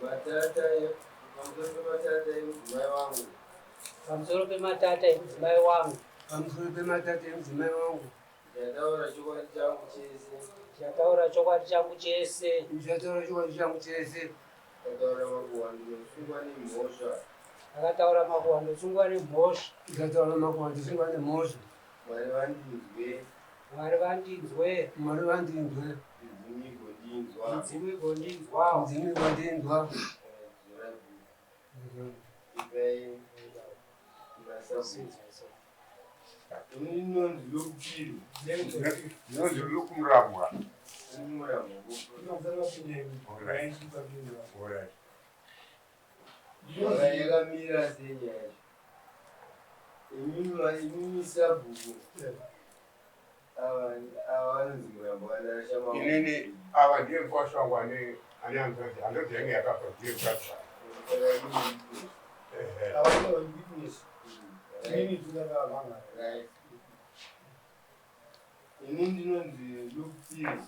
Matata pamusoro pematata emudzimai wangu. Pamusoro pematata emudzimai wangu. Pamusoro pematata emudzimai wangu. Ndichataura chokwadi changu chese. Ndichataura chokwadi changu chese. Ndichataura chokwadi changu chese. Ndakataura makuhwa ndinosungwa nemhosva. Ndakataura makuhwa ndosungwa nemhosva. Ndakataura makuhwa ndosungwa nemhosva. Mwari vandinzwe. Mwari vandinzwe. Mwari vandinzwe. Midzimu igondinzwa. Midzimu igondinzwa. Midzimu igondinzwa. Ipai Ini ndinonzi Luke Phiri. Ndinonzi Luke Murambwa. Murambwa. Alright. Yakamira sei nyaya yacho? Imimi sabhuku ava vanonzi Murambwa vanarasha. Inini ava ndiye mukwasha wangu ane ane hanzvadzi hanzvadzi yange yakafa, ndiye mukadzi wake. Ehe. Ava ndivo witness. Inini ndinakavanga. Right. Ini ndinonzi Luke Phiri.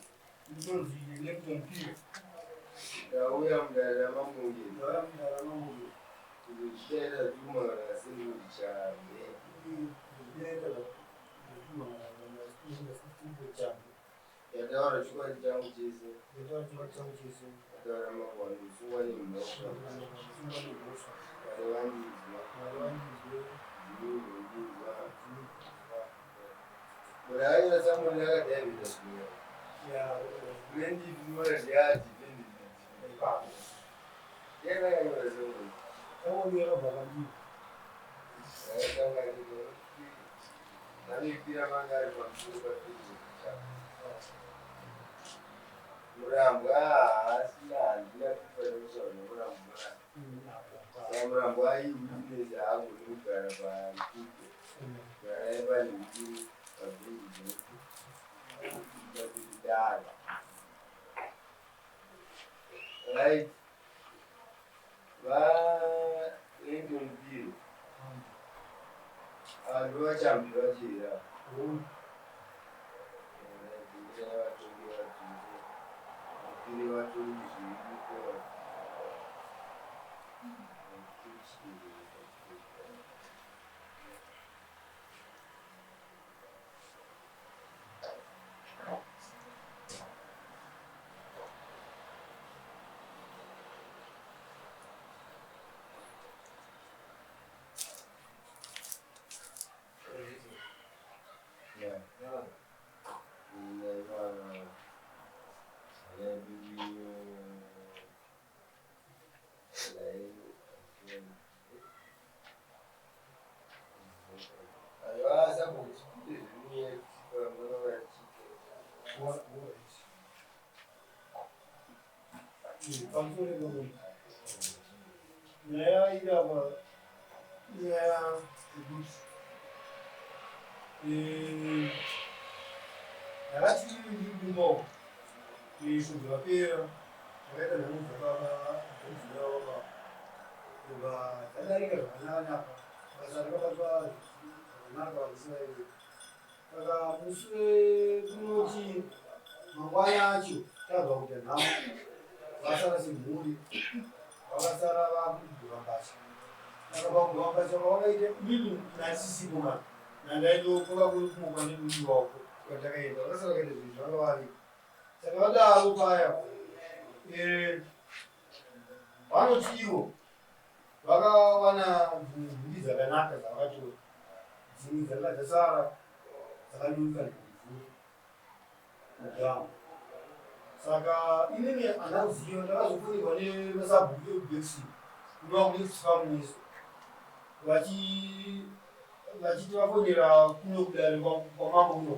Ndinonzi Lepton Phiri. Ndauya mudare raMambo. Ndauya mudare raMambo. Kuzochitaita zvekumangana semuri chambe. Ndataura chokwadi changu chese. Ndataura chokwadi changu chese. Ndataura makuhwa ndosungwa nemhosva. Mwari vandinzwa. Mwari vandinzwe. Midzimu igondinzwa. Munhu akanyora summon akadhaivhita zvinhu. Plaintiff nyora ndeyadefendant. Ndiani akanyora summon? Summon yakabva kwandiri. Akasanganirwa vanoipira vanga ari pamusoro paFrederick. Murambwa haasina, handina kufa nekutaura nemurambwa. Saka Murambwa iwitness, haagoni kugara pakupe garai panhikiri pabridge dare. Right, vaLinton Phiri, ava ndovachambi vachera vatongi vadzvise vapire vatongi zviripo. Yeah. Pamusoro pemunhu, nyaya iri apa inyaya yekuti ndakati ndiri kumbawo svondo rapera, takaita nhamo dzakabva baba dzadarika zvakanaka, basa rakabatwa zvakanaka vaIsraeri. Saka musi wekunoti mangwana acho tabva kuita nhamo, vasara semhuri, vakasara vakugura mbatya. Saka pakugura mbatya kwavakaita, inini nasisipo mani nandaindokoka kuri kumuka nemudiwa uko kwatakaenda, vakasara vakaita zvinhu zvanga variko. Saka vadaro paya, vanoti ivo vakawana dzimwe nhumbi dzakanaka dzavakatora, dzimwe dzanga dzasara dzakanyuka nemvura mudhamu. Saka inini handina kuziva, ndakazofonerwa nemasabhuku ekuBexley kunova kunext farm nesu, vachiti vafonera kuno kudare kwamambo kuno.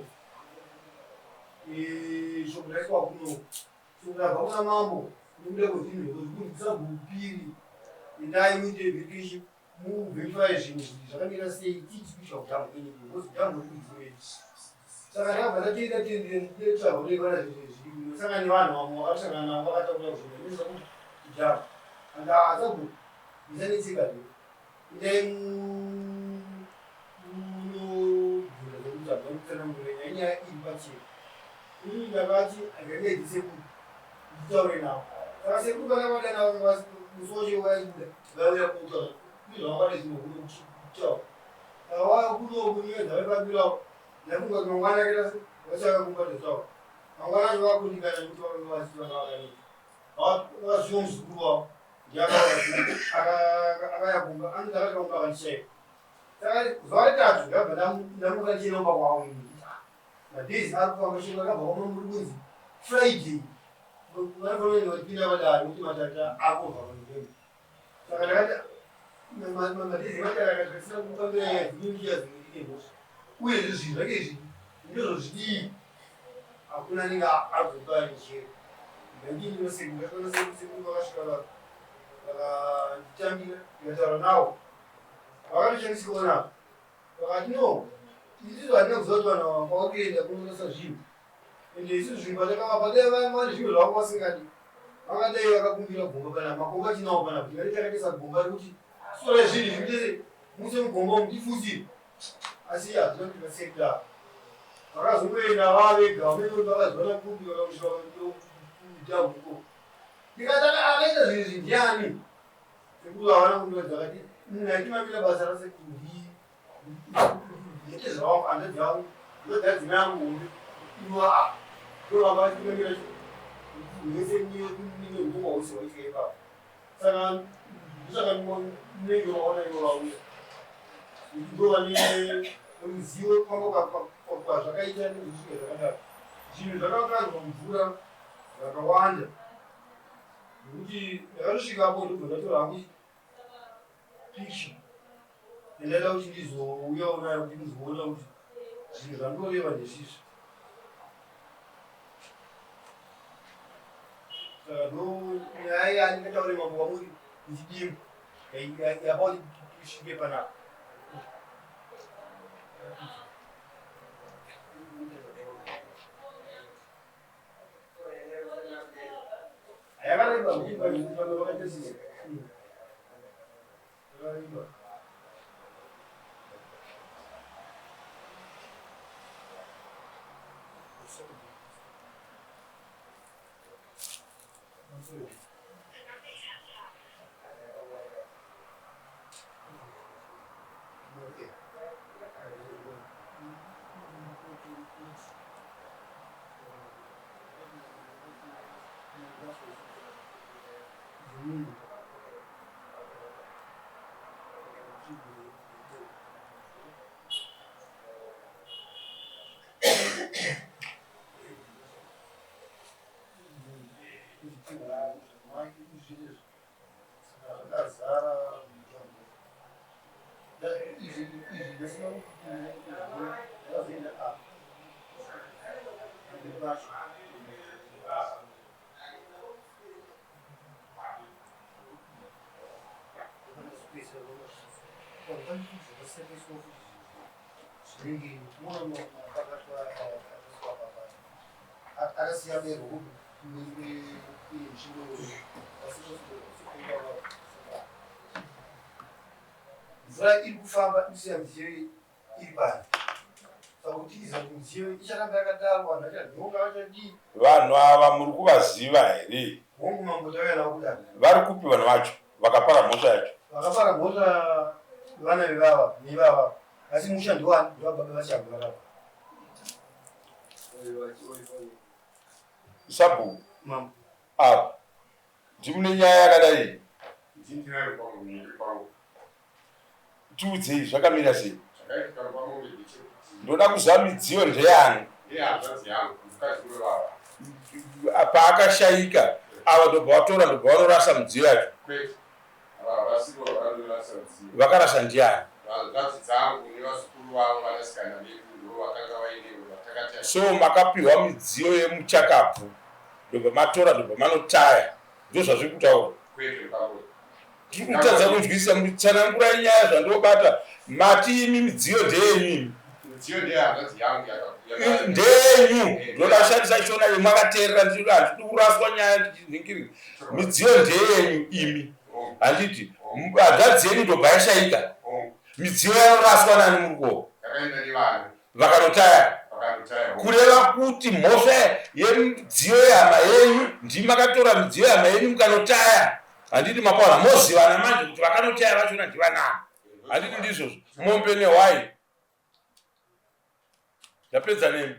Shoko raiswa kuno, shoko rabva kuna mambo nekuda kwezvinhu zvekunzi sabhuku Piri, endai muite verification, muverify zvinhu kuti zvakamira sei, titi kuiswa kudhamu kwenyu because dhamu riri kudzimei. Saka ndakabva ndatoenda tendetsvaga kutoivana zviri saka nevanhu vamwe vakatosangana navo vakataura zvinhu inoza kuti kudhamu and asabhuku musanetseka zve, endai munobvunza zvekutsvaga kutsanangura nyaya iri pachena. Inini ndakati handingaiti sekuru nditaure navo. Saka sekuru vakavada navo. Musi wacho vaibuda vaiuya kotaura nezvavangade zvino kuno kuchitaura. Saka vauya kuno kunyaya dzavaifambirawo ndafunga kuti mangwana akaita se vachauya kumba totaura. Mangwana acho vakundikana nekuti varume vachiti vanga vakaneta. Vakasiwa muzukuru wavo ndiye akauya kumba anoti akasvika kumba akandishaiwa. Saka zuva retatu ndakabva ndamuka ndichienda kumba kwavo ini. Madays ari kufamba chero akabva kwamuri muri kunzi Friday vanofanira kuenda vachipinda vadare kuti matata akobva paNovember. Saka ndakati madays ematare akati asina kufambira nyaya dzinoitika dzinoitike mhosva uyezve zvinhu zvake izvi ndozvozvidii hakuna anenge azopa njere. Ndandini vasekuru ndakaona sekuru vakasvika vakanditambira ndikataura navo vakatoshandisikawo navo Vakati no, isusu hatina kuziva kuti vanhu ava kwavakuenda kunorasa zvinhu. Ende isusu zvinhu patakavapa dai vanga vane zvinhu zvavo vasingadi. Vangadai vakakumbira gomba panapa, makomba tinawo panapa. Tingadai takaisa gomba rekuti sorai zvinhu izvi muite sei? Muise mugomba umu tifutsire. Asi hazvina kuti vasiye kudaro. Vakazongoenda vavega vamene kuti vakazoona kupi vakakusvika kudhamu ikoko. Ndikati akaita zvinhu izvi ndiani? Sekuru havana kundiudza vakati munhu aitungamira basa rasekuru nditezvara wangu hanzvadzi yangu ndodhadzi yangu hombe ivo ndovanga vachitungamira mese neurongwa hwese hwaitika ipapo saka ndosaka munenge waona ivo vauya ndova neruzivo kwanga kwazvakaita nezvisvika zvakadaro zvinhu zvakakandwa mvura zvakawanda Nekuti ndakatosvikapo ndobva ndatora hangu picture yandaida kuti ndizouyawo nayo kuti ndizoona kuti zvinhu zvandoreva ndezvizvi. Saka ndo nyaya yandingataure mambo kwamuri ichidimbu yapa kuti tisvike panapa. Yakareba mimba yekufamba vakaita sisi. Yakareba. Akasiya berwo mvura iri kufamba ikusiya midziyo iri pari saka kuti iza kuti midziyo icharamba yakadaro vanhu vachadhonga vachadii Vanhu ava muri kuvaziva here? Hongu mambo tauya navo kudare. Vari kupi vanhu vacho vakapara mhosva yacho? Vakapara mhosva vana vevava nevava asi musha ndowani ndowababa vachangwe vakapa. Sabhuku Mambo. apa ndimune nyaya yakadai Ndinayo kwangu ndiri kwangu. Tiudzei zvakamira sei? Zvakaitika pamombe ndechekuti Ndoda kuziva midziyo ndeyani. Ndehanzvadzi yangu mukadzi wevava. Paakashaika ava ndobva vatora ndobva vanorasa midziyo yacho. Kwete. Ava havasivo vakanorasa midziyo. Vakarasa ndiani? Hanzvadzi dzangu nevazukuru vavo vanasikana vedu ndivo vakanga vaine vatakati. So makapiwa midziyo yemuchakabvu ndobva matora ndobva manotaya ndozvazviri kutaura. Kwete pamwe. Tiri kutadza kunzwisisa tsanangurai nyaya zvandobata mati imi midziyo ndeyenyu imi. Midziyo ndeyehanzvadzi yangu ndeyenyu ndoda kushandisa shona iyo makateerera handidi kuraswa nyaya ndichinhingiri midziyo ndeyenyu imi handiti hanzvadzi yenyu ndobva yashaika midziyo yanoraswa nani muri kuo vakanotaya kureva kuti mhosva yemidziyo yehama yenyu ndimi makatora midziyo yehama yenyu mukanotaya. Handiti mapaona mozivana manje kuti vakanotaya vachona ndivanani. Handiti ndizvozvo. Mombe nehwai. Ndapedza nemi.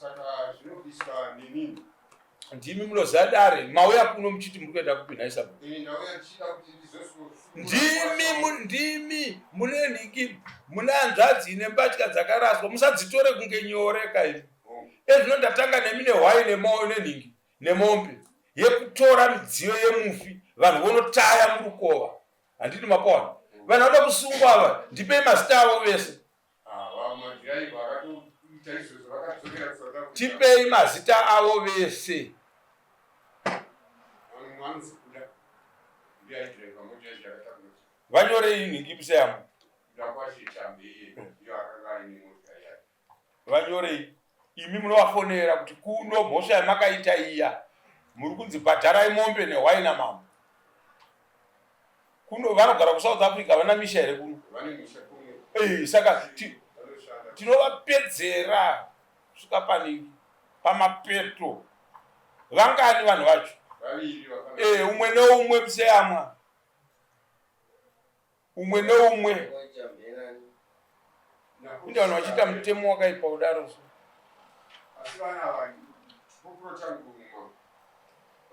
Saka zvinobiswa nenini. Ndimi munoziva dare mauya kuno muchiti muri kuenda kupi nhai sabhuku? Ini ndauya ndichida kuti ndizosu. Ndimi ndimi mune nhiki mune hanzvadzi ine mbatya dzakaraswa musadzitore kunge nyore kaimi. Ezvino ndatanga nemi nehwai nemoyo nenhingi nemombe yekutora midziyo yemufi vanhu vonotaya murukova handiti mapaona vanhu vanoda kusungwa ava ndipei mazita avo vese. Tipei mazita avo vese. Vanyorei nhingi museyamo. Vanyorei imi munovafonera kuti kuno mhosva yamakaita iya muri kunzi bhadharai mombe nehwai namambo. Kuno vanogara kuSouth Africa vana misha here kuno? Eh, saka tinovapedzera kusvika paningi pamapeto. Vangani vanhu vacho? Eh, umwe neumwe museyamwa. Umwe neumwe. Kune vanhu vachiita mutemo wakaipa kudaro so. Asi vana ava chipupuro changu mumwe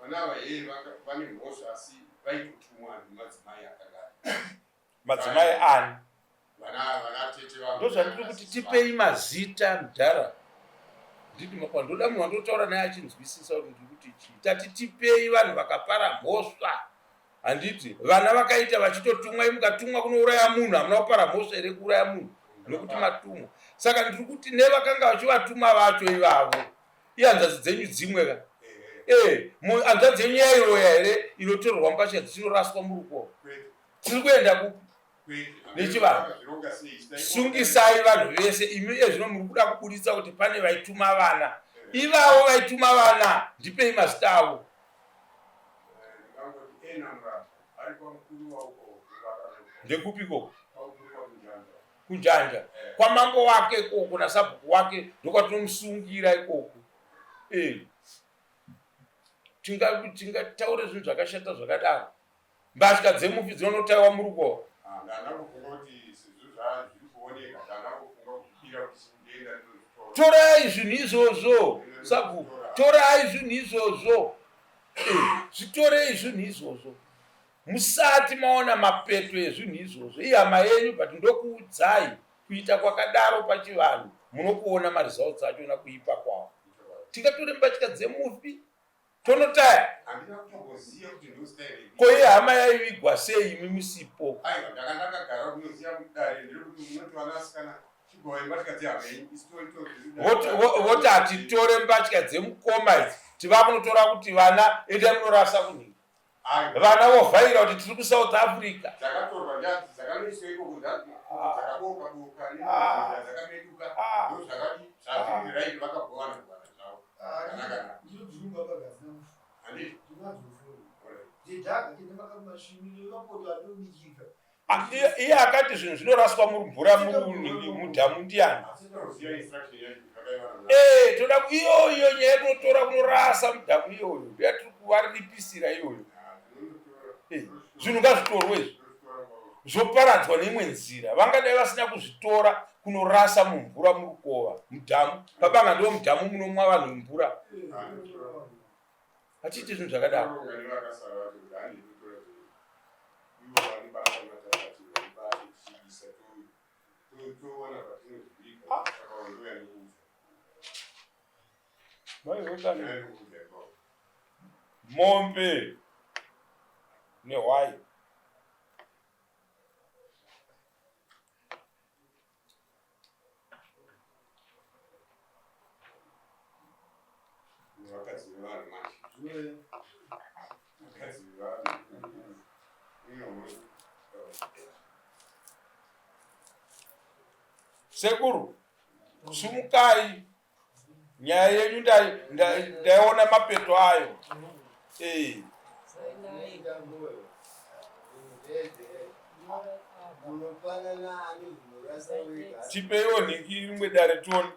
vana ava hee vane mhosva asi vaitotumwa nemadzimai akadai. Madzimai ani? Vana vana tete vangu. Ndozvandiri kuti tipei mazita mudhara. Nditi makwa ndoda munhu wandotaura naye achinzwisisa kuti ndiri kuti chii. Tati tipei vanhu vakapara mhosva. Handiti vana vakaita vachitotumwa mukatumwa kunouraya munhu hamuna kupara mhosva here kuuraya munhu nokuti matumwa. Saka ndiri kuti nevakanga vachivatuma vacho ivavo ihanzvadzi dzenyu dzimwe ka eh hanzvadzi yenyu yairoya here inotorerwa mbatya dzichinoraswa murukova. Tiri kuenda kupi nechivanhu? Sungisai vanhu vese imi ezvino muri kuda kuburitsa kuti pane vaituma vana ivavo vaituma vana ndipei mazita avo. Ndekupi ikoko? Kunjanja kwamambo wake ikoko nasabhuku wake ndokwatinomusungira ikoko. Eh. Tingataure zvinhu zvakashata zvakadaro. Mbatya dzemufi dzinonotaiwa murukova. Torai zvinhu izvozvo sabhuku, torai zvinhu izvozvo, zvitorei zvinhu izvozvo musati maona mapeto ezvinhu izvozvo. Ihama yenyu but ndokuudzai kuita kwakadaro pachivanhu munokuona maresults achona kuipa kwawo. Tingatore mbatya dzemufi tonotaya. Handina kutomboziva kuti ndostyle ipi. Ko iye hama yaivigwa sei imi musipo? Aiwa ndanga ndakagara kunoziva mudare nderekuti munoti vanasikana chigovai mbatya dzehama yenyu isu Voti hatitore mbatya dzemukoma idzi tivakunotora kuti vana endai munorasa kunhika. Vana vovhaira kuti tiri kuSouth Africa. Dzakatorwa ndadzi dzakanoiswa ikoko dzakaboka boka dzakameduka ndozvakadi zvazviri right vakagovana govana zvavo. Iye akati zvinhu zvinoraswa mumvura mudhamu ndiyani? Eh, toda iyoyo nyaya yekunotora kunorasa mudhamu iyoyo ndoyatiri kuvariripisira iyoyo. Eh, zvinhu ngazvitorwe izvi zvoparadzwa neimwe nzira. Vangadai vasina kuzvitora kunorasa mumvura murukova mudhamu. Pabanga ndiwo mudhamu munomwa vanhu mvura. Hatiiti zvinhu zvakadaro. Mombe nehwai. Vakadzi vevanhu manje. Vakadzi vevanhu. Sekuru, sumukai nyaya yenyu ndaiona mapeto ayo. Eh. Tipeiwo nhingi rimwe dare tione.